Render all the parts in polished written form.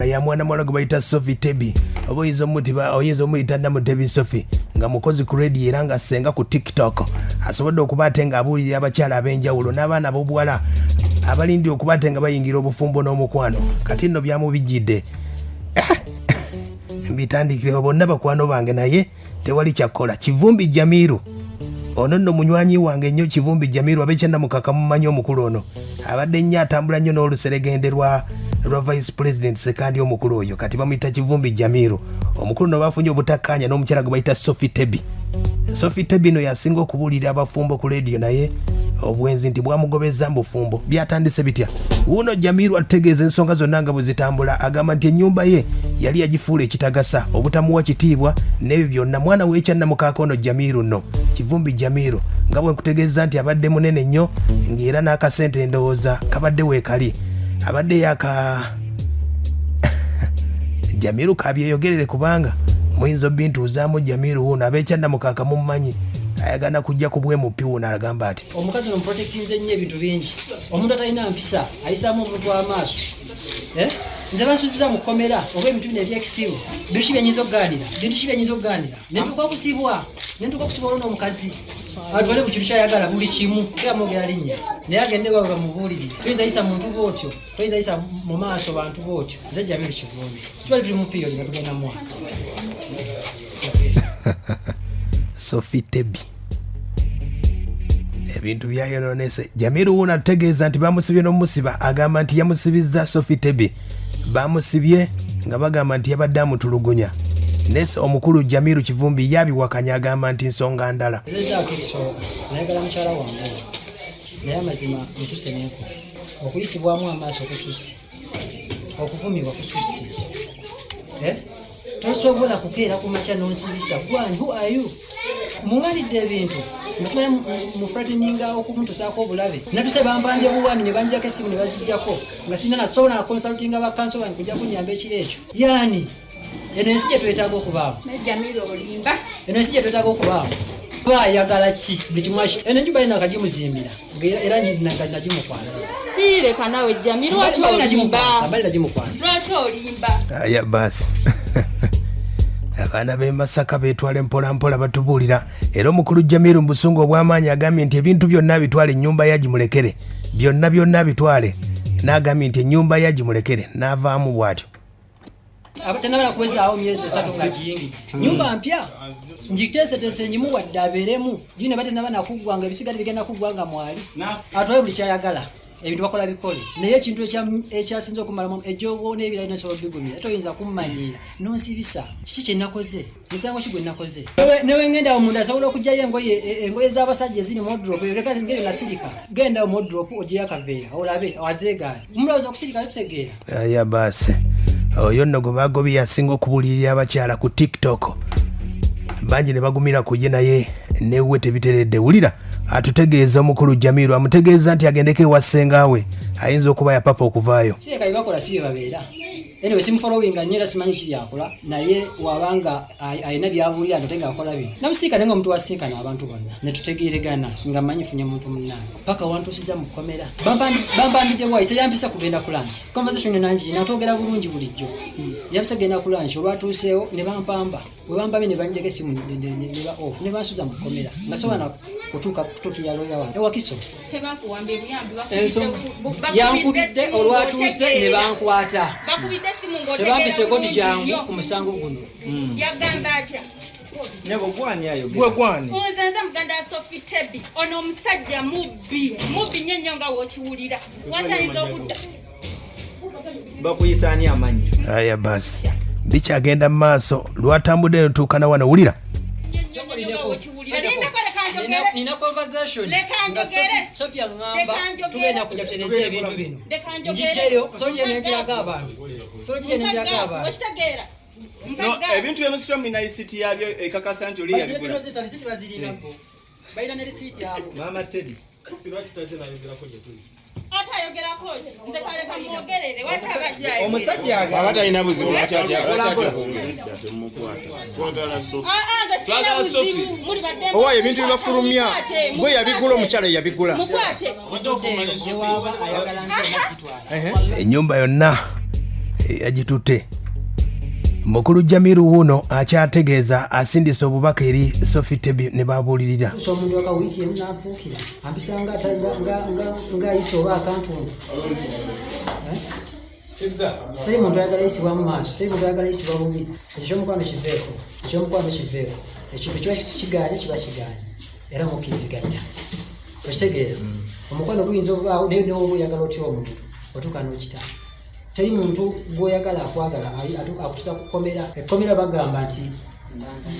Ya mwana muwala gwe bayita Sophie Tebi, oba oyinza omutiba, oyinza omuyita Namutebi Sophie, nga mukozi ku radio era nga ssenga ku TikTok. Asobodde okuba ate ng'abuulirira abakyala ab'enjawulo n'abaana ab'obuwala abalindi okuba ate nga bayingira obufumbo n'omukwano. Kati nno byamubijjidde, mbitandikirewo bonna bakwano bange, naye tewali kyakkola. Kivumbi Jamiru ono nno munywanyi wange nnyo. Kivumbi Jamiru, abekyannamukaka mumanyi omukulu ono abadde nnyo atambula nnyo n'oluseregende lwa Vice President Sekandi. Omukulu oyo kati bamuyita Kivumbi Jamiru. Omukulu no bafunye obutakkaanya n'omukyala gwe bayita Sophie Tebi. Sophie Tebi no yasinga okubuulira abafumbo ku leediyo, naye obwenzi nti bwamugobeza mu bufumbo. Byatandise bitya? Wuuno Jamiru atutegeeza ensonga zonna nga bwe zitambula. Agamba nti ennyumba ye yali yagifuula ekitagasa, obutamuwa kitiibwa n'ebyo byonna. Mwana w'ekyannamukaaka ono Jamiru nno, Kivumbi Jamiru, nga bwe nkutegeeza nti abadde munene nnyo, ng'era n'akasente ndowooza kabadde weekali abadde yaka. Jamiru kabyeyogerere kubanga muyinza obintuuzaamu. Jamiru wuuno, ab'ekyannamukaaka mumumanyi, ayagana kujja ku bwemupi. Wuuno agamba ati: Omukazi ono muprotectinze nnyo ebintu bingi. Omuntu atalina mpisa ayisaamu omuntu amaaso. Eh? Nze bansuziza mu kkomera oba ebintu bino ebyekisiru. Bintu ki byenyinza okugaanira? Bintu ki byenyinza okugaanira nentuuka okusibwa olwo n'omukazi atwale buli kintu kyayagala, buli kimu, teyamwogera linnya, naye agende wawe bamubuulirire. Toyinza yisa muntu bwotyo, toyinza yisa mu maaso bantu bwotyo. Nze Jamiru Kivumbi, tubali tuli mu period nga tugenda mwaka. Sophie Tebi, ebintu byayononese. Jamiru wuuno atutegeeza nti bamusibye n'omusiba. Agamba nti yamusibizza Sophie Tebi, bamusibye nga bagamba nti yabadde amutulugunya. Nese omukulu Jamiru Kivumbi yabiwakanya, agamba nti nsonga ndala. Nzezaako ekisooka nayagala mukyala wange oyo, naye amazima ntuse nenkola okuyisibwamu amaaso kususse, okuvumibwa kususse. Eh? Tosobola kukeera ku makya n'onsibisa gwani. Who are you? Muŋŋanidde ebintu musimanya mufrateninga okumutusaako obulabe. Natuse bampambye buwambi ne banjako essimu ne bazijjako nga sirina nasobola na consultinga ba counsel bange kujja kunyamba ekiro ekyo. Yani eno ensi gye twetaaga okubaamu? Jamiro, olimba. Eno ensi gye twetaaga okubaamu? Ba ayagala ki? Buli kimu akito. Eno enjuba yina akagimuzimbira era nagimukwasa. Leka nawe Jamiro, lwaki olimba? Bali nagimukwasa. Lwaki olimba? Aya baasi, abaana b'e Masaka beetwala empolampola batubuulira. Era omukulu Jamiru mu busungu obw'amaanyi agambye nti ebintu byonna abitwale, ennyumba yagimulekere, byonna byonna abitwale. N'agambye nti ennyumba yagimulekere, n'avaamu bw'atyo. Tenabala kuwezaawo myezi 3 nga giyingidde nyumba mpya, ngiteeseteese, ngimuwadde abeeremu gine ba tenaba nakuggwa nga ebisigadde bigenda kuggwa nga mwali. Atwale buli kyayagala, ebintu bakola bikole, naye ekintu ekyasinze okumalamu ejjogo n'ebirala nasobola obigumira. Toyinza kummanyiira nonsibisa. Kiki kyenakoze? Misango ki gwe nakoze? Newe ngenda awo munda asobola okugyayo engoye z'abasajja eziri mu wardrobe. Leka ngeri nasirika, genda awo mu wardrobe ogyeyo akaveera olabe azeegaana. Mulowooza okusirika bitutegeera? Aya baasi, oyo nno gwe bagobye yasinga okubuulirira abakyala ku TikTok, bangi ne bagumira ku ye, naye newe tebiteredde. Wulira atutegeeza omukulu Jamiru amutegeeza nti agendeko ewa ssenga we, ayinza okuba yapapa okuvaayo. Kireka byebakola si bye babeera. Anyway, simufollowinga nnyo era simanyi ki byakola, naye wabanga alina byabuulira nga ate ngaakola bino. Namusinkane nga omuntu wasinkana abantu bonna ne tutegeeregana nga mmanyi funye muntu munnange, paka wantuusiza mu kkomera. Bampambidde bwayi, teyampisa kugenda ku lunch. Conversation nangi natwogera bulungi bulijjo, yampisa kugenda ku lunch, olwatuuseewo ne bampamba. Bwe bampambye ne banjako essimu ne ba off ne bansuza mu kkomera nga sobola na kutuuka kutuukira looya wange ewakiso. Tebakuwamba ebuyambi. Yankubidde olwatuuse ne bankwata. Bakubidde essimu. Tebampiseko nti jangu ku musango guno. Yagamba atya? Nyabo, gwani ayogera? Gwe gwani? Nze muganda wa Sophie Tebi. Ono omusajja mubbi, mubbi nnyo nnyo nga wookiwulira. Wakyayinza okudda? Bakuyisa ani amannya? Aya basi, bikyagenda mu maaso, lwatambudde netuukana wano. Wulira. Nnyo nnyo nga wookiwulira. Lindako, leka njogere. Nina conversation Leka nga njogere. Sophia ŋŋamba Leka njogere. tugenda kujja tutereze ebintu bino. Leka njogere. Njijjeyo so gye nenjiraga abantu, so gye nenjiraga abantu. Okitegeera? No, ebintu byemusitula mulina risiti yabyo ekakasa nti oli yabigula? Lisiti bazirinako, balina ne risiiti abo. Maama Teddy. Lwaki tazze nayogerako gye tuli? Ate ayogerako ki? Nze kaleka mwogerere, waki abajja? Omusajja aba talina buzibu, lwaki atya kwogera? Twagala Sophie. Ah, nze sirina Twagala buzibu. Sophie. Muli baddembe. Owa ebintu bibafulumya, gwe yabigula, omukyala yabigula. Mukwate. Newaaba ayagala nti onagitwala. Ennyumba yonna Yagitutte. Mukulu Jamiru wuuno akyategeeza, asindise obubaka eri Sophie Tebi ne babuulirira. Tuusa omuntu waka wiiki emu nanfuukira, ampisa nga ayisa oba akantundu. Eh? Teri muntu ayagala yisibwa mu maaso, teri muntu ayagala yisibwa bubi. Ekyo kyomukwano kiveeko, ekyomukwano kiveeko. Ekintu kiba kigaanye, kiba kigaanye, era mukkiriziganya. Okitegeera, omukwano guyinza obubaawo, naye newoba oyagala otya omuntu, otuuka n'okita. Teri muntu gwoyagala akwagala akutusa kukomera. Ekkomera bagamba nti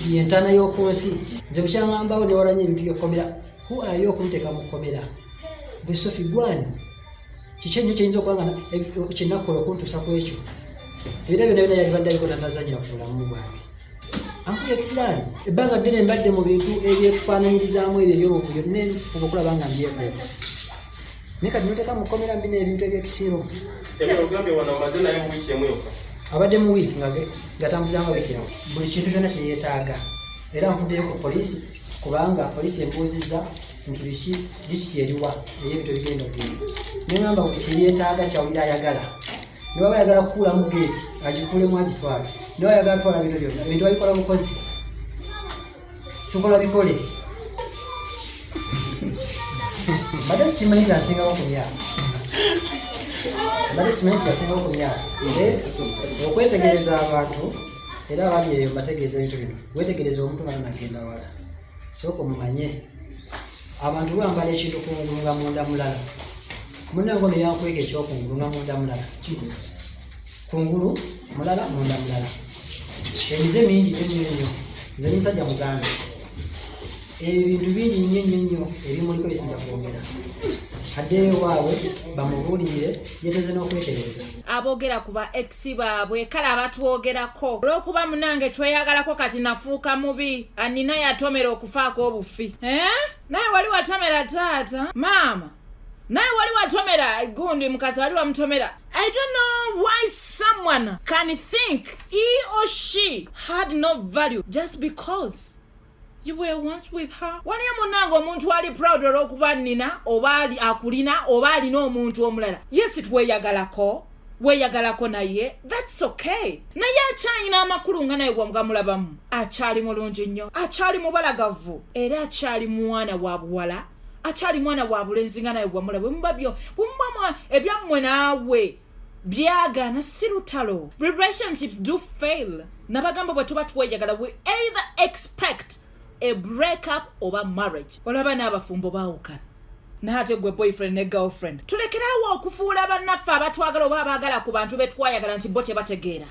yentaana y'oku nsi. Nze bukyaŋambawo newalanye ebintu byekkomera. Who are you okunteeka mu kkomera? Gwe Sofi, gwani? Kiki ennyo kyeyinza okuba nga kyenakola okuntuusa ku ekyo? Ebira byonna byonna yalibadde abiko natazanyira ku bulamu bwange. Ankubye ekisiraani ebbanga ddene. Mbadde mu bintu ebyekufaananyirizaamu ebyo ebyobuvuyo, nenfuba okulaba nga mbyekuuka, naye kati noteeka mu kkomera mbina ebintu ebyekisiiro. Ogambye wano omaze naye mu wiiki emu yokka. Abadde mu wiiki nga gatambuzanga wiiki emu, buli kintu kyonna kyeyeetaaga. Era nvuddeyo ku poliisi, kubanga poliisi embuuzizza nti biki, disiti eriwa ey'ebintu ebigenda okugenda. Neŋamba buli kyeyeetaaga kyawulira ayagala, niwaba ayagala kukuulamu geeti agikuulemu agitwale, niwaba ayagala twala bintu byonna, ebintu babikola bukozi, tukola bikole. Mbadde sikimanyi nti asingawo ku myaka, mbadde simanyi nti asingawo ku myaka. Naye okwetegereza abantu, era abali eyo mbategeeza ebintu bino, wetegereza omuntu nga tonagenda wala, sooka omumanye. Abantu bambala ekintu kungulu nga munda mulala. Munange ono yankweka ekyokungulu nga munda mulala, kungulu mulala, munda mulala. Emize mingi nnyo nnyo nnyo. Nze ndi musajja muganda, ebintu bingi nnyo nnyo nnyo ebimuliko bisinza kwogera. Addeyo waabwe bamubuulirire, yeteze n'okwetereza. Aboogera ku ba ex baabwe, kale abatwogerako olw'okuba munange tweyagalako, kati nafuuka mubi. Anina yatomera okufaako obufi, Eh? Naye wali watomera taata, maama, naye wali watomera gundi, mukazi wali wamutomera. I don't know why someone can think he or she had no value just because you were once with her. Waliyo munange omuntu ali proud olw'okuba nina oba ali akulina oba alina omuntu omulala. Yes, tweyagalako, weeyagalako naye, that's okay, naye akyalina amakulu nga naye bwamulabamu akyali mulungi nnyo, akyali mubalagavu, era akyali mwana wa buwala, akyali mwana wa bulenzi nga naye bwamulaba. Bwemuba byo bwemuba ebyammwe naawe byagaana, si lutalo. Relationships do fail. Nabagamba, bwe tuba tweyagala, we either expect a breakup oba marriage. Olaba n'abafumbo baawukana, naate gwe boyfriend ne girlfriend. Tulekerawo okufuula bannaffe abatwagala oba abaagala ku bantu betwayagala nti bo tebategeera.